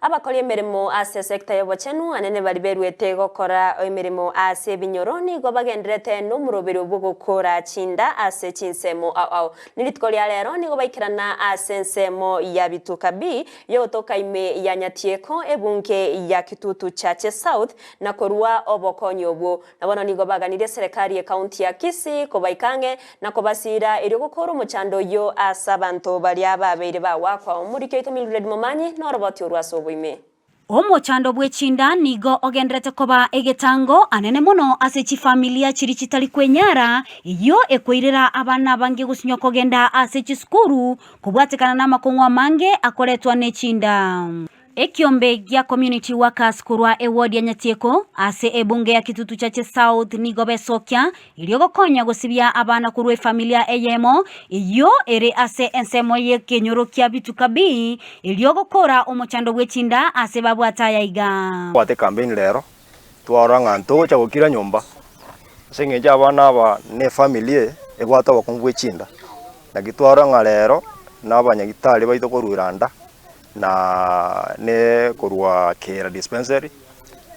Abakori emeremo ase esecta y'obochenu anene baria beruete gokora emeremo ase ebinyoro nigo bagendererete nomoroberio bw'ogokora chinda ase chinsemo ao ao. Nerituko ria rero nigo baikerana ase ensemo ya Bituka B yogotoka ime ya Nyatieko ebunge ya Kitutu Chache South na korua obokonyi obwo. Na bono nigo baganirie eserekari y'ecounty ya Kisii kobaika ang'e na kobasiira erio gokoora omochando oyio ase abanto baria babeire bagwakwa. Omoriki oito Mildred Momanyi noroboti orwo ase oboime. Omochando bwe chinda nigo ogenderete koba egetango anene mono ase chifamilia chiria chitari kwenyara, eyio ekoirera abana abange gosinywa kogenda ase chisukuru kobwatekana namakong'u amange akoretwa ne chinda. Ekiombe gia Community Workers korwa eward ya Nyatieko ase ebunge ya Kitutu Chache South nigo besokia erio gokonya gosibia abana korwa efamilia eyemo eyio ere ase ensemo y'ekenyoro kia Bituka B erio gokora omochando bw'echinda ase babwate aya iga. Twabwate ecampaign rero, twarora ng'a ntogocha gokira nyomba, ase eng'encho abana aba na efamiri eye ebwate obokong'u bwe chinda. Naki twarora ng'a rero, na abanyagitari baito korwa Iranda, na ne korwa Kira dispensary,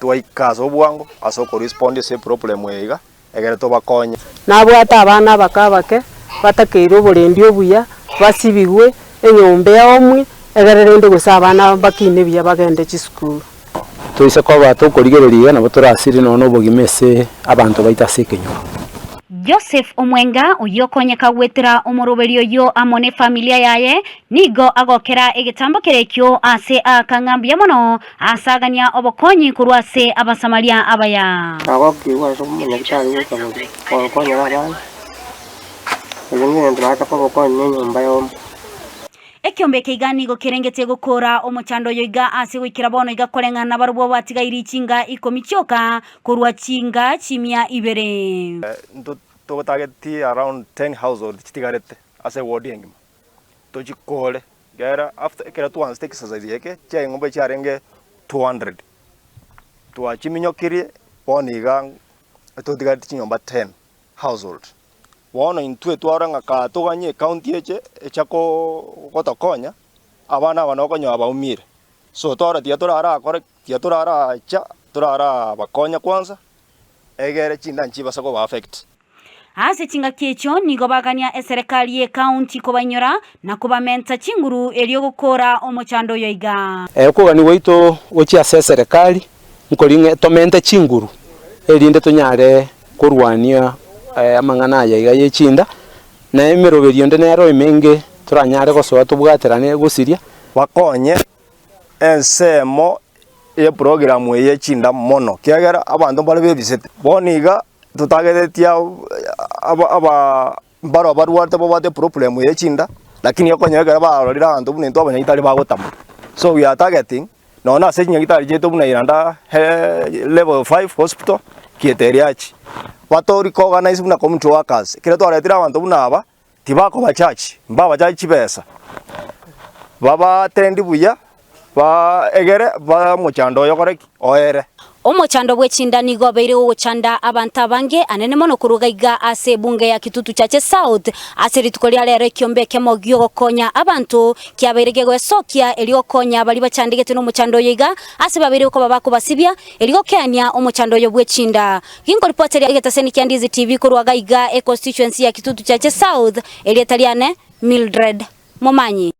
twaika ase obwango ase okorespond ase eproblem eye iga, egere tobakonye. Nabwate abana abake abake, batakeire oborendi obuya, basibigwe, enyomba eomwe, egere rende gose abana bakine buya bagende chisukuru. Toise koba tokorigereria iga nabo torasire nonya nobogima ase abanto baito ase ekenyoro. Joseph Omwenga, oyio okonyeka goetera omoroberi oyio amo nefamilia yaye, nigo agokera egetambo kere ekio ase aaka ng'a mbuya mono ase agania obokonyi korwa ase Abasamaria abaya. Nagokigwa ase omonyagitari goika boria, ogokonyera abana, erio negento nataka obokonyi na enyomba yomo. Ekiombe eke iga nigo kerengetie gokoora omochando oyo iga ase goikera bono iga koreng'ana nabarobwo batigairi chinga ikomi chioka korwa chinga chimia ibere. Ntotageti around ten households chitigarete ase eward engima tochikore ekero after ekero twaanzete exercise eke chiaeng'ombe chiarenge 200 twachiminyokirie bono iga totigareti chinyomba ten household. Bono intwe twarora ng'a kaa toganye ecounty eche echa gotokonya, abana aba nokonyora baumire. So twarora tiga torarakore tiga toraracha torarabakonya kwanza, egere chinda nchibase koba affect. Ase chingaki echio nigo bagania eserekari y'ecounty kobainyora na kobamenta chinguru erio gokoora omochando oyo iga. Okogania gwaito gochia ase eserekari nkori ng'a tomente chinguru erinde tonyare korwania amang'ana aya iga ye chinda, na emeroberio ende nero emenge toranyare gosoa tobwaterane gosiria. Bakonye ensemo y'eprogramu eye ye chinda mono, ekiagera abanto mbare bebisete. Bono iga totageretie aba aba mbaro barwarete babwate eproblem ye chinda, lakini okonyora ekero barorire abanto buna intwe abanyagitari bagotama. So we are targeting Nonya nase chinyagitari chiaito buna Iranda level 5 hospital, Kieteriachi, bato recognize buna community workers, ekero twaretire abanto buna aba, tibakoba charge, mbaba charge chibesa, baba attend buya, ba egere ba omochando oyo okore ki? Oere. Omochando bw'echinda nigo obeire gogochanda abanto abange anene mono korwa gaiga ase ebunge ya Kitutu Chache South. Ase rituko ria rero ekiombe ekemo gi'ogokonya abanto kiabeire gegoesokia erio gokonya baria bachandegetwe nomochando oyo iga ase babeire koba bakobasibia erio gokeania omochando oyo bw'echinda. Ginkoripoteria egetaseni kia Ndizi TV korwa gaiga e constituency ya Kitutu Chache South, erieta riane Mildred Momanyi.